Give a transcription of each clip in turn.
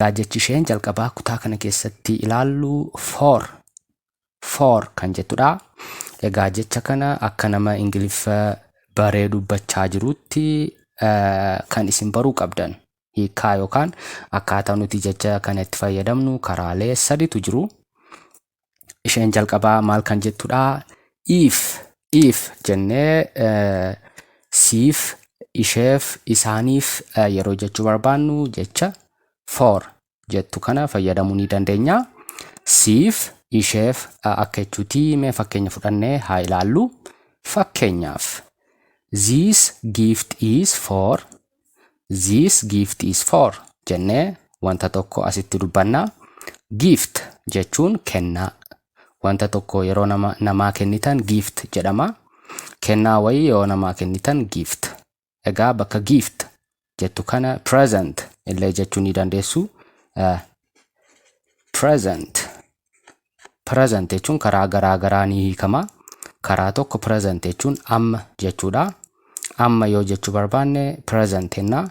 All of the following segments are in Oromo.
Jechi isheen jalqabaa kutaa kana keessatti ilaallu "for", "for" kan jettudha. Egaa jecha kana akka nama Ingiliffa baree dubbachaa jirutti kan isin baruu qabdan hiikaa yookaan akkaataa nuti jecha kana itti fayyadamnu karaalee saditu jiru. Isheen jalqabaa maal kan jettudha? Iif, iif jennee siif, isheef, isaaniif yeroo jechuu barbaannu jecha "for" jettu kana fayyadamuu ni dandeenya. Siif, isheef akka jechuutii. Mee fakkeenya fudhannee haa ilaallu. Fakkeenyaaf, "This gift is for", "This gift is for" jennee wanta tokko asitti dubbanna. Gift jechuun kennaa. Wanta tokko yeroo nama namaa kennitan gift jedhama. Kennaa wayii yoo namaa kennitan gift. Egaa bakka gift jettu kana present illee jechuu ni dandeessu. Present. Present jechuun karaa garaa garaa ni hiikama. Karaa tokko present jechuun amma jechuudha. Amma yoo jechuu barbaanne present jenna.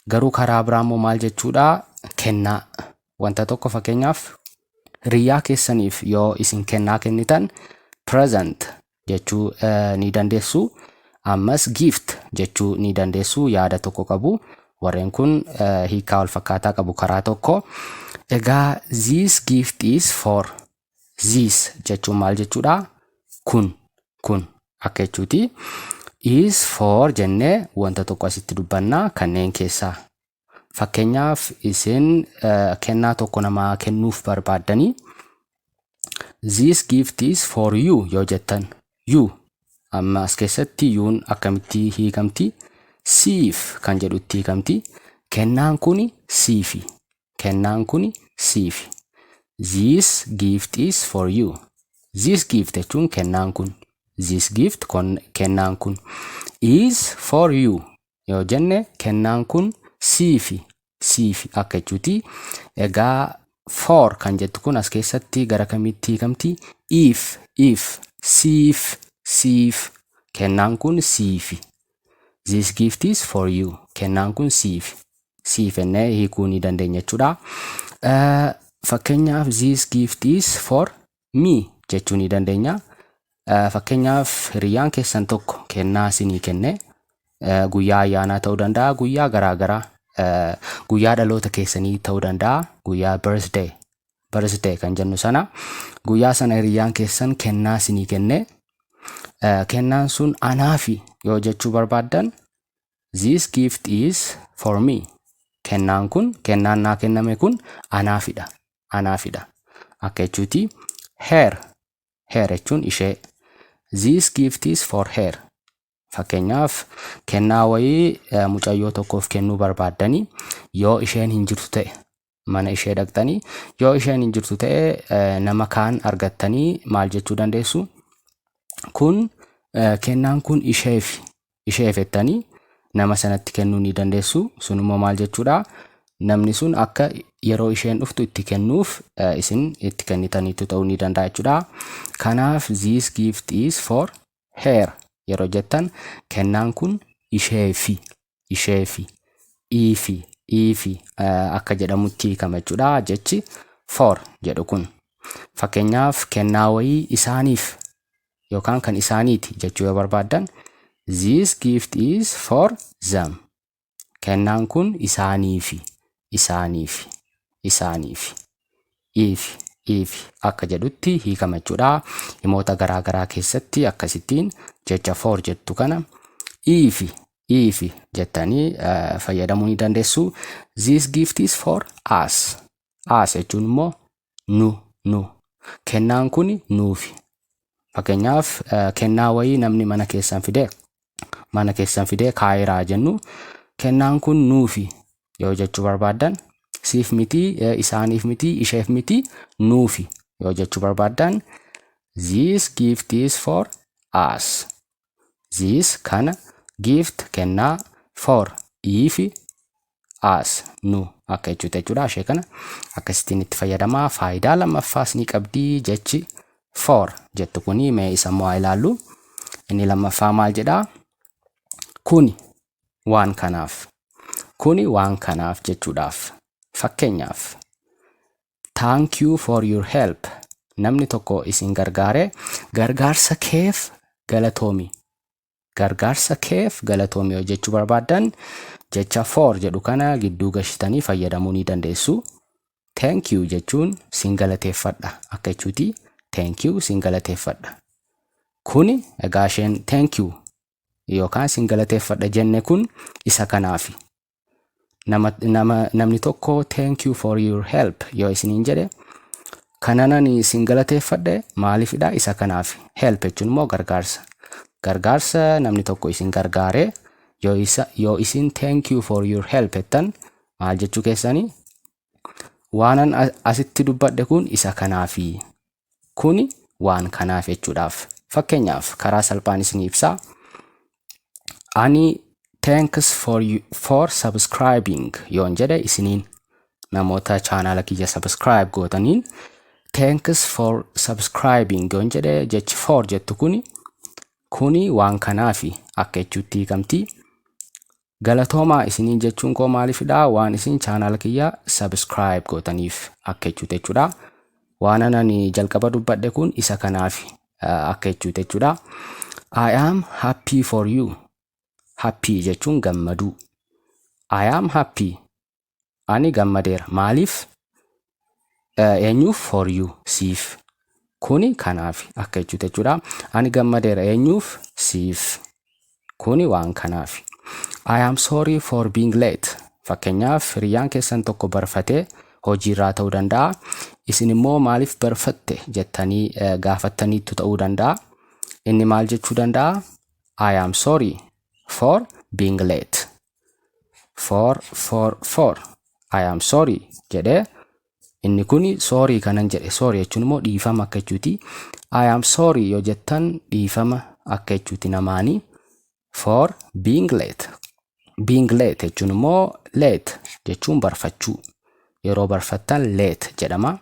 Garuu karaa biraa immoo maal jechuudha? Kennaa. Wanta tokko, fakkeenyaaf, hiriyaa keessaniif yoo isin kennaa kennitan present jechuu ni dandeessu. Ammas gift jechuu ni dandeessu, yaada tokko qabu. Warreen kun hiikaa wal fakkaataa qabu karaa tokko. Egaa "This gift is for", "this" jechuun maal jechuudha? Kun, kun akka jechuuti. "Is for" jennee wanta tokko asitti dubbannaa kanneen keessaa. Fakkeenyaaf, isin kennaa tokko namaa kennuuf barbaaddanii "This gift is for you" yoo jettan, you amma as keessatti you'n akkamitti hiikamti? Siif kan jedhutti hiikamti. Kennaan kun siifi. Kennaan kun siifi. "This gift is for you." "This gift" jechuun kennaan kun. "This gift", kennaan kun. "Is for you" yoo jenne, kennaan kun siifi, siifi akka jechuuti. Egaa "for" kan jettu kun as keessatti gara kamitti hiikamti? If, if, siif, siif. Kennaan kun siifi. "This gift is for you." Kennaan kun siifi. Siif jennee hiikuu ni dandeenya jechuudha. Fakkeenyaaf, "This gift is for me" jechuu ni dandeenya. Fakkeenyaaf, hiriyyaan keessan tokko kennaa isinii kenne, guyyaa ayyaanaa ta'uu danda'a, guyyaa garaa garaa, guyyaa dhaloota keessanii ta'uu danda'a, guyyaa birthday, birthday kan jennu sana, guyyaa sana hiriyyaan keessan kennaa isinii kenne, kennaan sun anaafi yoo jechuu barbaaddan, "This gift is for me." Kennaan kun, kennaan naa kenname kun anaafidha. Anaafidha. Akka jechuuti. Her. Her jechuun ishee. "This gift is for her." Fakkeenyaaf, kennaa wayii mucayyoo tokkoof kennuu barbaaddanii, yoo isheen hin jirtu ta'e, mana ishee dhaqxanii, yoo isheen hin jirtu ta'e, nama kaan argattanii maal jechuu dandeessu? Kun, kennaan kun isheefi, isheef jettanii nama sanatti kennuu ni dandeessu. Sun immoo maal jechuudha? Namni sun akka yeroo isheen dhuftu itti kennuuf isin itti kennitaniitu ta'uu ni danda'a jechuudha. Kanaaf "This gift is for her" yeroo jettan, kennaan kun isheefi, isheefi, iifi, iifi akka jedhamutti hiikama jechuudha jechi "for" jedhu kun. Fakkeenyaaf, kennaa wayii isaaniif yookaan kan isaaniiti jechuu yoo barbaaddan, "This gift is for them." Kennaan kun isaaniifi, isaaniifi, isaaniifi, iifi, iifi akka jedhutti hiikama jechuudha. Himoota garaa garaa keessatti akkasittiin jecha "for" jettu kana iifi, iifi jettanii fayyadamuu ni dandeessu. "This gift is for us." "Us" jechuun immoo nu, nu. Kennaan kun nuufi. Fakkeenyaaf, kennaa wayii namni mana keessan fidee kaayiraa jennu, kennaan kun nuufi yoo jechuu barbaaddan, siif miti, isaaniif miti, isheef miti, nuufi yoo jechuu barbaaddan, "This gift is for us." "This" kana, "gift" kennaa, "for" iifi, "us" nu akka jechuuti jechuudha. Ishee kana akkasittiin itti fayyadamaa. Faayidaa lammaffaas ni qabdi jechi "for" jettu kuni. Mee isa immoo haa ilaallu. Inni lammaffaa maal jedhaa? Kuni waan kanaaf. Kuni waan kanaaf jechuudhaaf. Fakkeenyaaf, "Thank you for your help." Namni tokko isin gargaare, "Gargaarsa keef galatoomi. Gargaarsa keef galatoomi" yoo jechuu barbaaddan, jecha "for" jedhu kana gidduu gashitanii fayyadamuu ni dandeessu. "Thank you" jechuun sin galateeffadha akka jechuuti. "Thank you", sin galateeffadha. Kuni egaa isheen "thank you" yookaan sin galateeffadha jenne kun isa kanaafi. Namni tokko "Thank you for your help" yoo isiniin jedhe, kanan sin galateeffadhe maaliifidha? Isa kanaafi. "Help" jechuun immoo gargaarsa. Gargaarsa namni tokko isin gargaare yoo isin "Thank you for your help" jettan, maal jechuu keessanii? Waanan asitti dubbadhe kun isa kanaafi. Kuni waan kanaaf jechuudhaaf. Fakkeenyaaf, karaa salphaan isinii ibsaa. Ani "Thanks for subscribing" yoon jedhe, isiniin namoota chaanaala kiyya subscribe gootaniin "Thanks for subscribing" yoon jedhe, jechi "for" jettu kuni waan kanaafi akka jechuutti hiikamti. Galatoomaa isiniin jechuun koo maaliifidha? Waan isin chaanaala kiyya subscribe gootaniif akka jechuuti jechuudha. Waan ani jalqaba dubbadhe kun isa kanaafi akka jechuuti jechuudha. I am happy for you. "Happy" jechuun gammaduu. I am happy. Ani gammadeera. Maaliif? Eenyuuf? "For you", siif. Kuni kanaafi akka jechuuti jechuudha. Ani gammadeera, eenyuuf? Siif. Kuni waan kanaafi. I am sorry for being late. Fakkeenyaaf, hiriyyaan keessan tokko barfatee hojiirraa ta'uu danda'a. Isin immoo "Maaliif barfatte?" jettanii gaafattaniittu ta'uu danda'a. Inni maal jechuu danda'a? "I am sorry for being late." For, for, for. "I am sorry" jedhee, inni kun "sorry" kanan jedhe, "sorry" jechuun immoo dhiifama akka jechuuti. "I am sorry" yoo jettan, dhiifama akka jechuuti namaanii. "For being late." "Being late" jechuun immoo, "late" jechuun barfachuu. Yeroo barfattan "late" jedhama.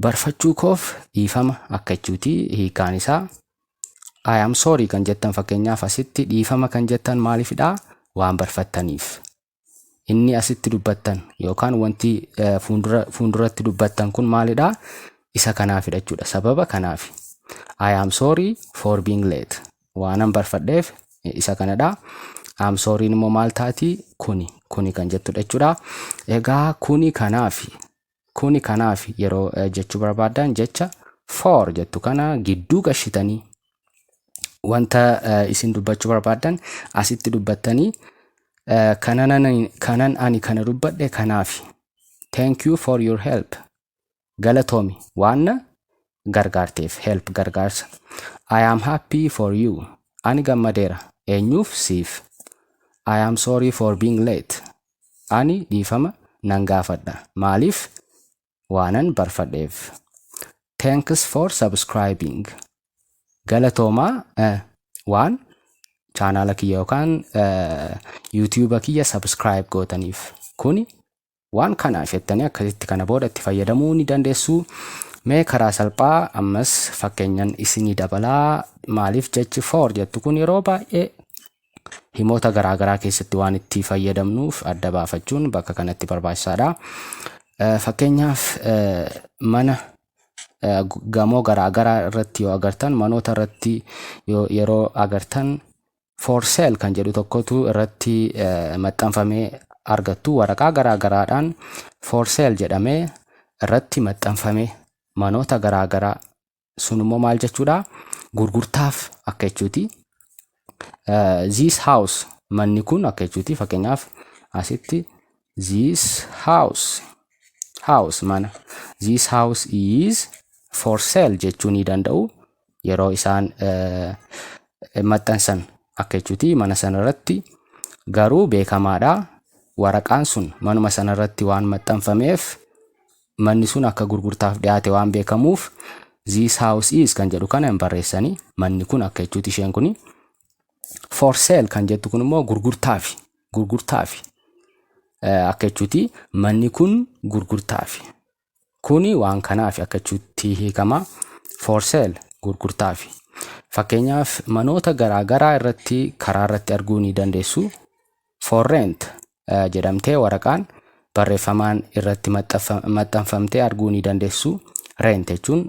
Barfachuu koof dhiifama akka jechuuti hiikaan isaa. "I am sorry" kan jettan, fakkeenyaaf asitti dhiifama kan jettan maaliifidha? Waan barfattaniif. Inni asitti dubbattan yookaan wanti fuulduratti dubbattan kun maalidha? Isa kanaafidha jechuudha. Sababa kanaafi. I am sorry for being late. Waanan barfadheef isa kanadha. "I am sorry" immoo maal taati? Kuni. Kuni kan jettudha jechuudha. Egaa kuni kanaafi. Kuni kanaafi yeroo jechuu barbaaddan, jecha "for" jettu kana gidduu gashitanii wanta isin dubbachuu barbaaddan asitti dubbattanii, kanan ani kana dubbadhe kanaafi. Thank you for your help. Galatoomi waan na gargaarteef. "Help", gargaarsa. I am happy for you. Ani gammadeera. Eenyuuf? Siif. I am sorry for being late. Ani dhiifama nan gaafadha. Maaliif? Waanan barfadheef. Thanks for subscribing. Galatoomaa waan chaanaala kiyya yookaan yuutiyuuba kiyya subscribe gootaniif. Kuni waan kanaaf jettanii akkasitti kana booda itti fayyadamuu ni dandeessu. Mee karaa salphaa ammas fakkeenyan isinii dabalaa. Maaliif? Jechi "for" jettu kun yeroo baay'ee himoota garaagaraa keessatti waan itti fayyadamnuuf, adda baafachuun bakka kanatti barbaachisaadha. Fakkeenyaaf, mana gamoo garaagaraa irratti yoo agartan, manoota irratti yeroo agartan, "for sale" kan jedhu tokkotu irratti maxxanfamee argattu. Waraqaa garaagaraadhaan "for sale" jedhamee irratti maxxanfamee manoota garaagaraa sun immoo maal jechuudha? Gurgurtaaf akka jechuuti. "This house", manni kun akka jechuuti. Fakkeenyaaf asitti "this house", "house" mana, "this house is for sale" jechuu ni danda'u yeroo isaan maxxansan akka jechuuti mana sana irratti. Garuu beekamaadha, waraqaan sun manuma sana irratti waan maxxanfameef, manni sun akka gurgurtaaf dhiyaate waan beekamuuf, "this house is" kan jedhu kana hin barreessanii. Manni kun akka jechuuti isheen kuni. "For sale" kan jettu kun immoo gurgurtaafi akka jechuuti. Manni kun gurgurtaafi, kuni waan kanaaf akka jechuutti hiikama. "For sale", gurgurtaafi. Fakkeenyaaf, manoota garaagaraa irratti karaa irratti arguu ni dandeessu. "For rent" jedhamtee waraqaan barreeffamtee argattu. Barreeffamaan irratti maxxanfamtee arguu ni dandeessu. Rent jechuun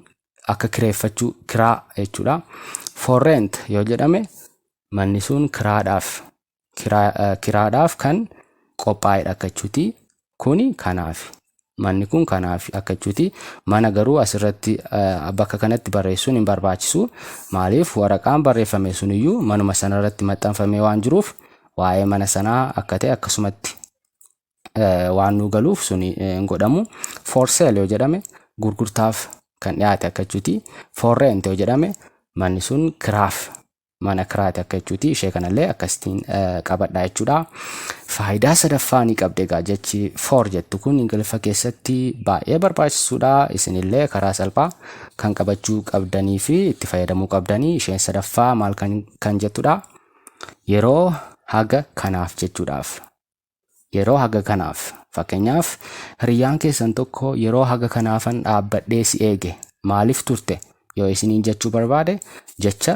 akka kireeffachuu, kiraa jechuudha. For rent yoo jedhame, manni sun kiraadhaaf kan qophaa'edha akka jechuuti. Kuni kanaaf. Manni kun kanaaf akka jechuuti. Mana garuu asirratti bakka kanatti barreessuun hin barbaachisu. Maaliif? Waraqaan barreeffame suniyyuu manuma sanarratti maxxanfamee waan jiruuf, waa'ee mana sanaa akka ta'e akkasumatti waan nu galuuf suni hin godhamu. For sale yoo jedhame, gurgurtaaf kan dhiyaate akka jechuuti. For rent yoo jedhame, manni sun kiraaf, mana kiraati akka jechuuti. Ishee kanallee akkasitiin qabadha jechuudha. Faayidaa sadaffaa ni qabdi egaa jechi for jettu kun Ingiliffa keessatti baay'ee barbaachisuudha. Isinillee karaa salphaa kan qabachuu qabdanii fi itti fayyadamuu qabdanii isheen sadaffaa maal kan jettudha? Yeroo haga kanaaf jechuudhaaf. Yeroo haga kanaaf, fakkeenyaaf, hiriyyaan keessan tokko "Yeroo haga kanaafan dhaabbadhee si eege, maaliif turte?" yoo isiniin jechuu barbaade, jecha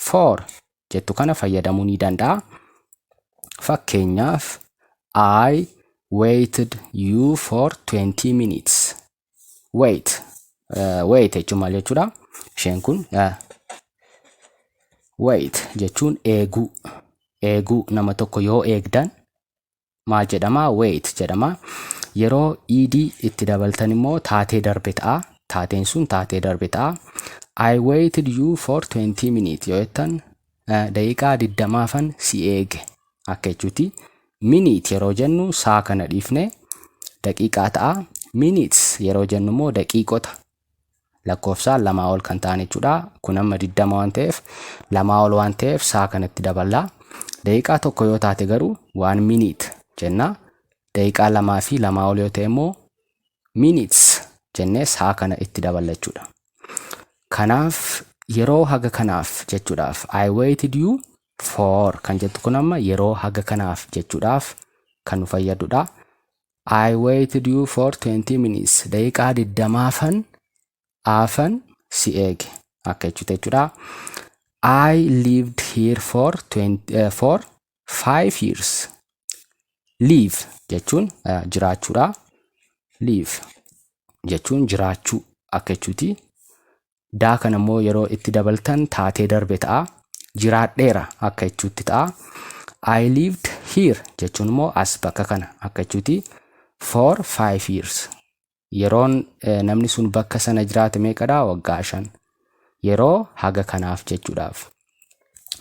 for jettu kana fayyadamuu ni danda'a. Fakkeenyaaf, "I waited you for 20 minutes." Wait. Wait jechuun maal jechuudha? Isheen kun wait jechuun eeguu. Eeguu, nama tokko yoo eegdan maal jedhama? Wait jedhama. Yeroo ed itti dabaltan immoo taatee darbe ta'a. Taateen sun taatee darbe ta'a. "I waited you for 20 minutes" yoo jettan, daqiiqaa 20f si eege akka jechuuti. Minute yeroo jennu saa kana dhiifne daqiiqaa ta'a. Minutes yeroo jennu immoo daqiiqota lakkoofsaan lamaa ol kan ta'an jechuudha. Kun amma 20 waan ta'eef, lamaa ol waan ta'eef, saa kanatti daballaa. Daqiiqaa tokko yoo taate garuu 1 minute jenna. Daqiiqaa lamaa fi lamaa ol yoo ta'e immoo minutes jennee saa kana itti daballa jechuudha. Kanaaf yeroo haga kanaaf jechuudhaaf "I waited you for" kan jettu kun amma yeroo haga kanaaf jechuudhaaf kan nu fayyadudha. "I waited you for 20 minutes." Daqiiqaa 20f aafan si eege akka jechuudha jechuudha. I lived here for 20, for 5 years. Live jechuun jiraachuudha. Live jechuun jiraachuu akka jechuuti. Daa kana immoo yeroo itti dabaltan taatee darbe ta'a. Jiraadheera akka jechuutti ta'a. "I lived here" jechuun immoo as, bakka kana akka jechuuti. For 5 years. Yeroon namni sun bakka sana jiraate meeqadha? Waggaa 5. Yeroo haga kanaaf jechuudhaaf.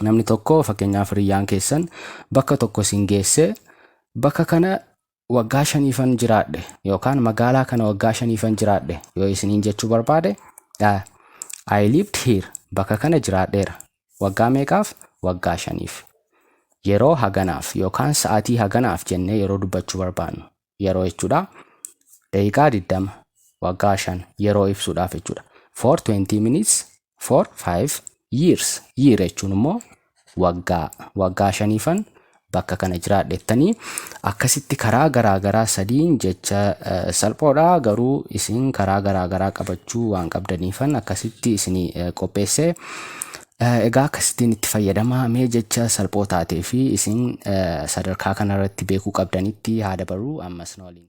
Namni tokko, fakkeenyaaf hiriyyaan keessan bakka tokko isin geesse, "Bakka kana waggaa 5f jiraadhe" yookaan "Magaalaa kana waggaa 5f jiraadhe" yoo isiniin jechuu barbaade, "I lived here", bakka kana jiraadheera. Waggaa meeqaaf? Waggaa 5f. Yeroo haganaaf yookaan sa'aatii haganaaf jennee yeroo dubbachuu barbaannu yeroo jechuudha. Daqiiqaa 20, waggaa 5, yeroo ibsuudhaaf jechuudha. For 20 minutes, for 5 years. Year jechuun immoo waggaa. Waggaa 5f bakka kana jiraadhettanii akkasitti karaa garaa garaa sadiin jecha salphoodha, garuu isin karaa garaa garaa qabachuu waan qabdaniifan akkasitti isinii qopheesse. Egaa akkasittiin itti fayyadamaa. Mee jecha salphoo taatee fi isin sadarkaa kanarratti beekuu qabdanitti haa dabarru ammas na waliin.